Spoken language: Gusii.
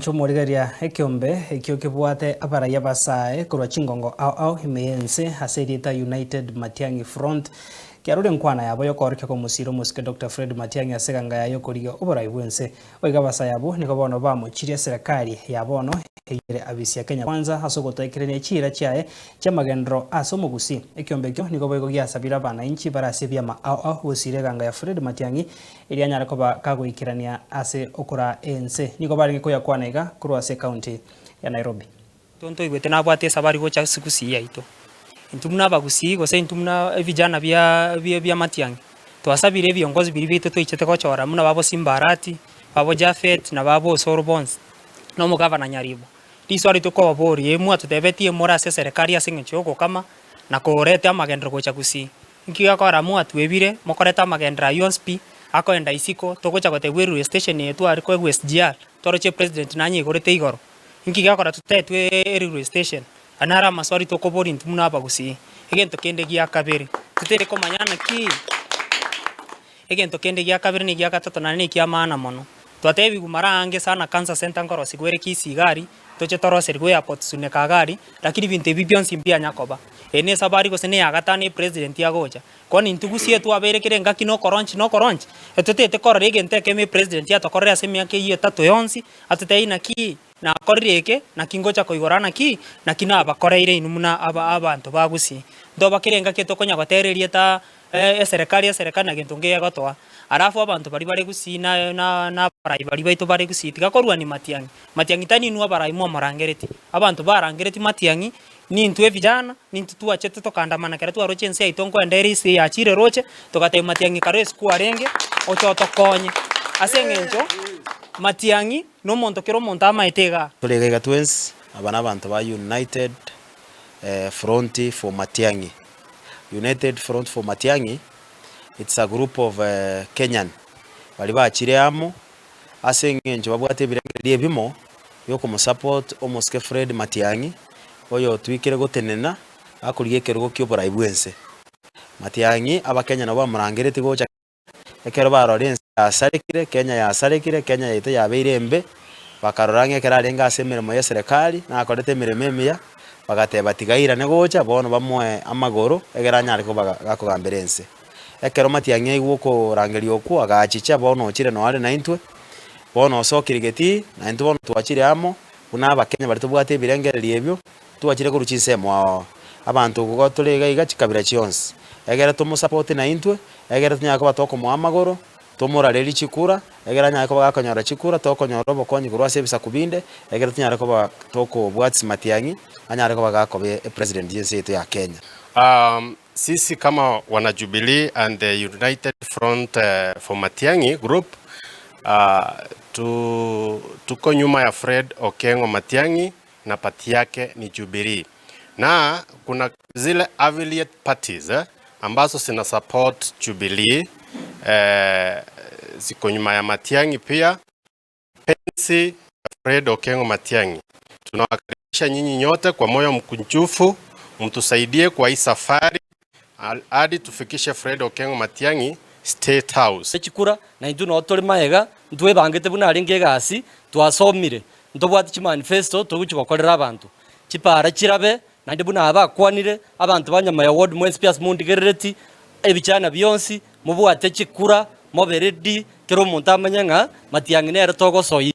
Omwancho omorigereria ekeombe ekio kebwate abarai abasae korwa chingongo ao ao ime y'ense ase erieta United Matiang'i Front kiarure enkwana yabo y'okoorokia komosira omosike Doctor Fred Matiang'i ase eganga yaye y'okorigia oborai bw'ense. Boigo abasae abwo nigo bono bamochirie eserekari ya bono eyio ere abisi ya Kenya Kwanza ase ogotoekerania chiira chiaye chi'amagenderero ase omogusii. Ekeombe ekio nigo boigo giasabire abanainchi bare ase ebiama ao ao gosira eganga ya Fred Matiang'i erio anyare koba kagoikerania ase okoraa ense. Nigo barenge koyakwana iga korwa ase ekaunti ya Nairobi. Intwe ntoigwete nabwate esabari gocha ase gusii yaito. Intwe buna abagusii gose intwe buna ebijana bia bia Matiang'i, twasabire ebiongozi biria biaito twaichete gochora buna babo Simba Arati, babo Japhet na babo Osoro bonsi, na omogavana Nyaribo. Riswali tokobaboria, ee mwatotebetie more ase eserekari ase eng'encho ya ogokama na koreta amagenderero gocha gusii. Inki gekogera mwatwebire mokorete amagenderero ayio onsi pi, akoenda isiko, togocha gotebwa erailway station eye tware koegwa SGR, toroche president nanyeigorete igoro. Inki gekogera totetwe erailway station? Aya naro amaswali tokoboria intwe buna abagusii. Egento kende gia kabere, totari komanya naki, egento kende gia kabere na egia gatato naende na ekia maana mono, twatebigwe mara aange sana cancer center nkorosigwa ere Kisii iga aria, toche toroserigwe airport Suneka iga aria, lakini ebinto ebi bionsi mbianya koba. Eye ne esabari gose na eyagatano epresident agocha, Bono intwe gusii twabeire kera engaki na okoronchi na okoronchi, etotete korora egento ekemo epresident atokorere ase emiaka eyio etato yonsi, atotebie naki nakorire eke, naki ngocha koigora naki, naki nabakoreire inwe buna aba abanto ba gusii. Ntoba kera engaki tokonya gotera erieta eserekari eserekari na gento nkeiyo egotoa. Alafu abanto baria bare gusii na na na abarai baria baito bare gusii tiga korwania matiang'i, matiang'i tari inwe abarai mwamorangeretie, abanto barangeretie matiang'i Nintwe ebijana, nintwe twachete tokaandamana ekero twaroche ense yaito nkoenda ere ase yachire roche, togatebia Matiang'i kare esiko arenge, oche otokonye. Ase eng'encho Matiang'i na omonto kera omonto amaete igaa. Tore iga iga twensi, aba nabanto ba United Front for Matiang'i. United Front for Matiang'i, it's a group of Kenyan baria bachire amo ase eng'encho babwate ebirengererio ebimo biokomosupport omosike Fred Matiang'i oyotwikire gotenena akorigia ekerogo kioborai bwense. Matiang'i abakenya nabo bamorangeretie gocha ekero barora ense yasarekire, Kenya yasarekire, Kenya yaito yabeire embe, bakarora ng'a ekero arenge ase emeremo ya eserekari nakorete emeremo emiya, bagateba tiga airane gocha bono bamoe amagoro egere anyare koba gakogambera ense. Ekero Matiang'i aigwa okorangeria okwo, agachicha, bono ochire noare naintwe, bono osokire getii, naintwe bono twachire amo, buna Abakenya baria tobwate ebirengererio ebio, twachire korwa chinsemo ao. Abanto igo tore iga iga chikabira chionsi, egere tomosapote naintwe, egere tonyare koba tokomoa amagoro, tomorarerie chikura, egere anyare koba gakonyora chikura, tokonyora obokonyi korwa ase ebisaku binde, egere tonyare koba tokobwatia Matiang'i, anyare koba gakoba epresident y'ense yaito ya Kenya. Sisi kama wana Jubilee and the United Front for Matiang'i group tu, tuko nyuma ya Fred Okengo Matiang'i na party yake ni Jubilee na kuna zile affiliate parties eh, ambazo zina support Jubilee eh, ziko nyuma ya Matiang'i pia. Pensi ya Fred Okengo Matiang'i, tunawakaribisha nyinyi nyote kwa moyo mkunjufu, mtusaidie kwa hii safari hadi tufikishe Fred Okengo Matiang'i State House. Chikura, na intwe noo tore magega, ntwebangete buna arenge egasi, twasomire, ntobwate chimanifesto togochia gokorera abanto. Chipara chirabe, naende buna aba bakwanire, abanto ba Nyamaya ward mwensi pi ase mondigerereti, ebichana bionsi, mobwate chikura, mobe ready, kera omonto amanye ng'a Matiang'i nere togosoyia.